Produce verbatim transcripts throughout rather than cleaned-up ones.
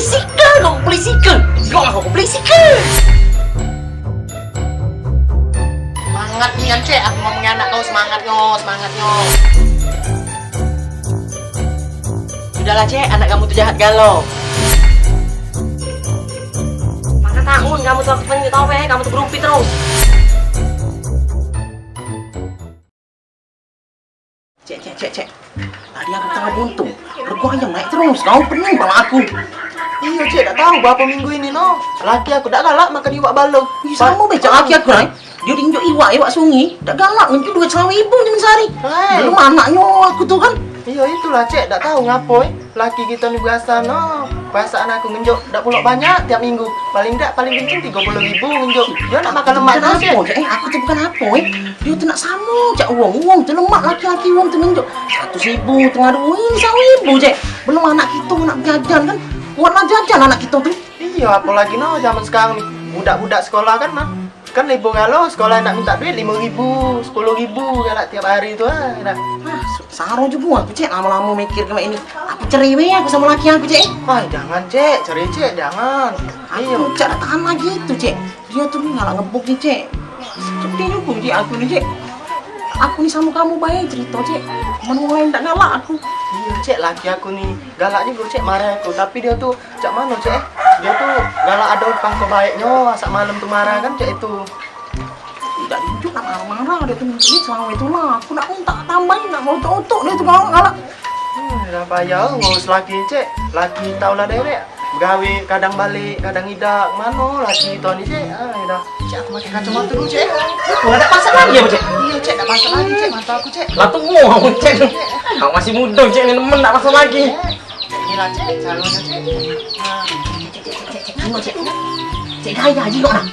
Sikel kau beli sikel. Kau aku beli sikel. Semangat nian, Cek. Aku ngomongin anak kau, semangat nyo, semangat nyo. Sudahlah, Cek, anak kamu tu jahat galo. Maka tahun kamu tu aku pengen tahu, eh, kamu tu berumpi terus. Cek, cek, cek, cek. Tadi aku tengah buntu. Rego ayam naik terus. Kau pening pala aku. Iyo, Cek, dak tahu berapa minggu ini, no. Laki aku dak galak makan iwak balung. Ih, sama be, Cek, laki aku, eh. Dio diinjok iwak, iwak sungi. Dak galak, ngenjuk duit serawe ibu jaman sehari. Hei. Belum anaknyo aku tu kan. Iyo, itulah, Cek, dak tahu ngapo, eh. Laki kito ni biaso no, perasaan aku ngenjuk dak pulok banyak tiap minggu. Paling dak, paling kencing tigo puluh ribu ngenjuk. Dio nak makan lemak terus, Cek. Apo, Cek? Eh, aku tu bukan apo, eh. Dio tu nak samo, Cek, wong. Wong tu lemak laki-laki wong tu ngenjuk. Seratus ribu tengah duo, ini seratus ribu, Cek. Belum anak kito nak bejajan kan. Kuatlah jajan anak kito tu. Iyo, apolagi no zaman sekarang ni. Budak-budak sekolah kan, nah. Kan libur galo, sekolah nak minta duit limo ribu, sepuluh ribu galak tiap hari tu, ah, dah. Ah, su- saro jugo aku, Cek, lamo-lamo mikir ke mak ini. Aku cerai be aku samo laki aku, Cek. Wah, jangan, Cek, cerai, Cek, jangan. Aku, iyo, Cek, dak tahan lagi tu, Cek. Dio tu ni galak ngebuk ni, Cek. Sedih jugo, Cek, aku ni, Cek. Aku ni samo kamu bae cerito, Cek. Men wong lain dak galak aku. Iyo, Cek, laki aku ni galak jugo, Cek, marah aku. Tapi dio tu cak mano, Cek, eh? Dio tu galak ado pangko baeknyo, sak malem tu marah kan, cak itu. Dak jujur nak marah-marah, dio tu mungkin selama itulah. Aku nak minta tambahin, nak ngotok-otok dio tu galak-galak. Hmm, dah payah ngurus laki, Cek. Laki tau lah dewek. Begawe kadang balek, kadang idak. Mano laki tu ni, Cek? Ah, dah. Cek, aku pakai kacamata dulu, Cek. Aku dak pasang lagi apo, Cek? Iyo, Cek, dak pasang lagi, Cek, mato aku, Cek. Lah tuo, Cek. Kau masih mudo, Cek, ni nemen dak pasang lagi. Cek, inilah, Cek, calonnya, Cek. Nah, Cek, Cek, Cek, Cek, Cek, Cek, Cek, gaya aja kau nah.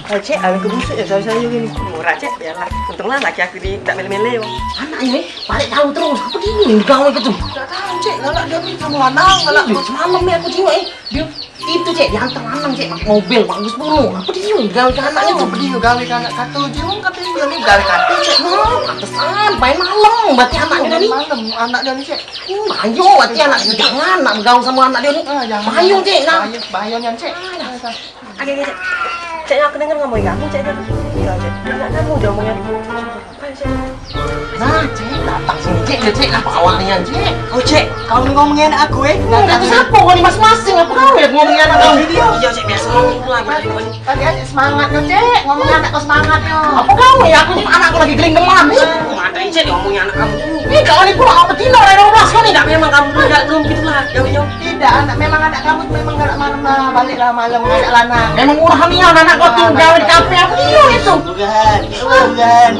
Oh, Cek, awet kebusuk ya, sayur-sayur gini. Murah, Cek, biarlah. Untunglah laki aku ni dak mele-mele, Bang. Anak ini balik jauh terus. Apa dia ni gawe gitu? Dak tahu, Cek. Galak dia ni sama lanang, galak. Iyo, semalam ni aku tengok, eh. Dia itu, Cek, diantar lanang, Cek, pakai mobil bagus pula. Apa dia gawe ke anak itu? Apa dia gawe ke anak kata dia? Wong kata dia ni gawe kata, Cek. Oh, pantesan main malam berarti anak dia ni. Malam anak dia ni, Cek. Hmm, ayo, berarti anak jangan nak gawe sama anak dia ni. Ah, jangan. Bahaya, Cek, nah. Bahaya, bahaya nian, Cek. Oke, oke, Cek. Cek, aku dengar ngomongin kamu, Cek. Iya, Cek. Anak kamu dia omongin. Ayo, Cek. Nah, Cek, datang sini, Cek. Ya, Cek, apa awalnya, Cek? Oh, Cek, kau ni ngomongin anak aku, eh? Nah, itu siapa? Kau ni masing-masing, apa kau ya ngomongin anak kamu? Iya, Cek, biasa ngomong itu lagi. Tadi adik semangat, Cek. Ngomongin anak kau semangat, yo. Apa kau ya? Aku ni anak aku lagi geling demam, nih. Mata, Cek, ngomongin anak kamu. Ini kau ni pula apa tino, Reno Blas, kau ni? Tidak, memang kamu tidak belum gitulah, jauh-jauh. Tidak, anak, memang anak kamu memang galak malam lah, baliklah malam ngajak lanang. Memang murah nian anak kau tu, gawe di kafe apa dia itu? Bukan, bukan.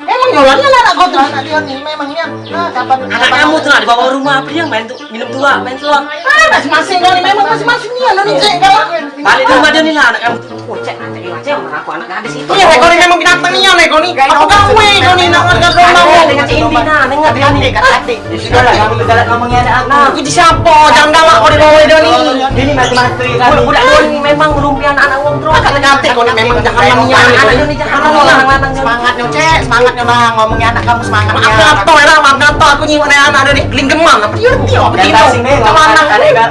Memang nyolahnya anak kau tu. Anak dia ni memang nian. Nah, kapan anak kamu tu nak dibawa rumah apa dia main tu? Minum tua, main tua. Ah, masing-masing kau ni memang masing-masing nian, ni cek kau. Balik rumah dia ni lah anak kamu tu. Oh, cek, nanti dia macam aku anak gadis itu. Iya, kau ni memang binatang nian, kau ni. Apa kau ni, kau ni nak ngerti kau mau? Dengan cek Indi, nah, dengar dia ni. Kata adik. Ya sudahlah, kamu tu galak ngomongin anak aku. Nah, aku di siapa? Jangan galak kau dibawa dia ni. Dia ni mati-mati kali. Budak dia ni memang ngerumpi anak-anak wong terus. Kata-kata kau ni memang jangan ngomongin anak aku. Anak dia ni jangan ngomong lanang-lanang. Semangatnya, Cek. Semangatnya, Bang. Ngomongin anak kamu semangatnya. Maaf kata, ya, maaf kata. Aku nyimak anak dia ni. Geling geman. Apa dia? Apa dia? Datang sini, anak,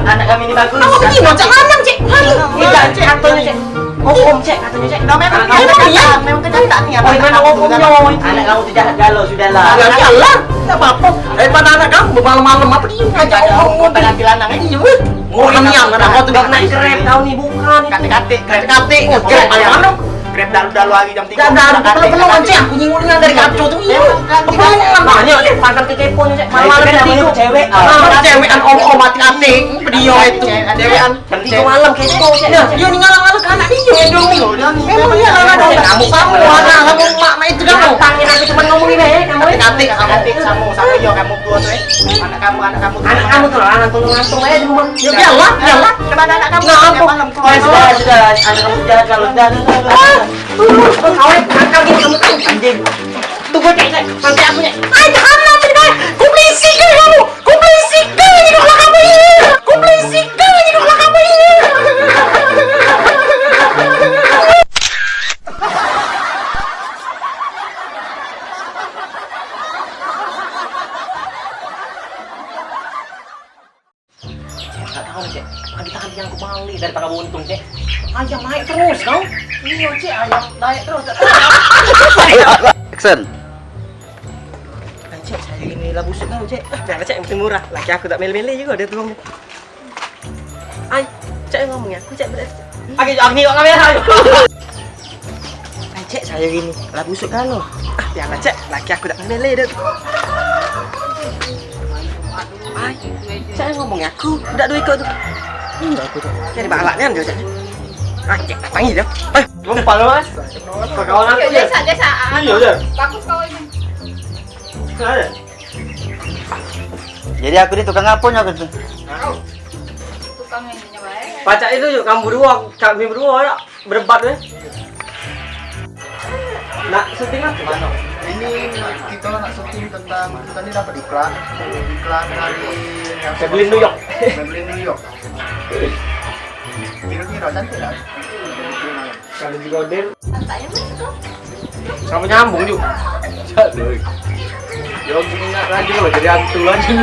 anak kami ni bagus. Apa dia? Cak lanang, Cek. Hari. Tidak, Cek. Katanya, Cek. Om, om, cek, katanya, cek. Dah memang kenyataan, memang kenyataan ni, abang. Oh, memang om, om, om. Anak kamu tu jahat galo, sudahlah. Jahat galo, tak apa-apa. Daripada anak kamu malam-malam apa dia ngajak om, om, om. Pada bilang, eh. Iya, weh. Orang ni yang anak kau tu nak naik Grab kau ni, bukan. Kate-kate, kate-kate, Grab mana? Grab dalu-dalu hari jam tiga. Dah, dah, belum, belum, cek. Aku nyinggung dengan dari kaco tu. Iya. Belum, belum. Banyak, cek. Pangkal kekepo, cek. Malam-malam jam tiga. Cewek. Ah, cewek kan om, om, hati-hati. Dia itu. Cewek. Tiga malam kepo, cek. Ya, dia ni ngalang-ngalang ke anak dia, dia ni. Memang dia ngalang-ngalang. Kamu sama, anak kamu, mak, mak itu kamu. Tangin aku cuma ngomongin, eh, kamu, eh. Kate-kate kamu. Kate sama, sama dia kamu dua tu, eh. Anak kamu, anak kamu tu. Anak kamu tu lah, anak tunggu-tunggu aja di rumah. Ya, biarlah, biarlah. Kemana anak kamu? Nah, apa? Malam keluar. Sudah, sudah, anak kamu jalan kalau sudah. Ah, uh, kau, eh, nakal gitu kamu tu. Anjing. Tunggu, cek, cek. Nanti aku, cek. Ai, jangan, cek, deh. Ku berisik ke kamu? Ku berisik ke hidup lah kamu ini? Ku berisik ke hidup lah kamu ini? Kau, Cek, pagi tadi yang aku balik dari Tanah Buntung, Cek. Ayam naik terus, kau. Iyo, Cek, ayam naik terus. Action. Cek, sayo ini lah busuk kau, Cek. Ah, biar, Cek, yang penting murah. Laki aku dak mele-mele juga dia tuh. Ai, Cek, ngomong ya, aku, Cek, ber- Oke, aku nengok kamera. Ai, Cek, sayo gini, lah busuk galo. Ah, biarlah, Cek, laki aku dak mele dah. Ai, Cek, ngomong aku, dak duit kau tu. Enggak, aku tu. Jadi balak nian dio, Cek. Ai, Cek, panggil dio. Ai, lupa lo, Mas. Kawan aku. Iyo, dia. Biasa, biasa. Iyo, dia. Bagus kau ini. Ada. Jadi aku ni tukang apo nyo aku tu? Tukang ininya bae. Pacak itu juk kamu berdua, kami berdua nak berdebat ni. Nak syuting apa? Mano? Ini kita nak syuting tentang, kita ni dapat iklan. Iklan dari yang Maybelline New York. Maybelline New York. Kira-kira cantik lah. Kalau di Godel. Santai amat tu. Sama nyambung juga. Aduh. Yo, nak lagi lo jadi hantu lagi.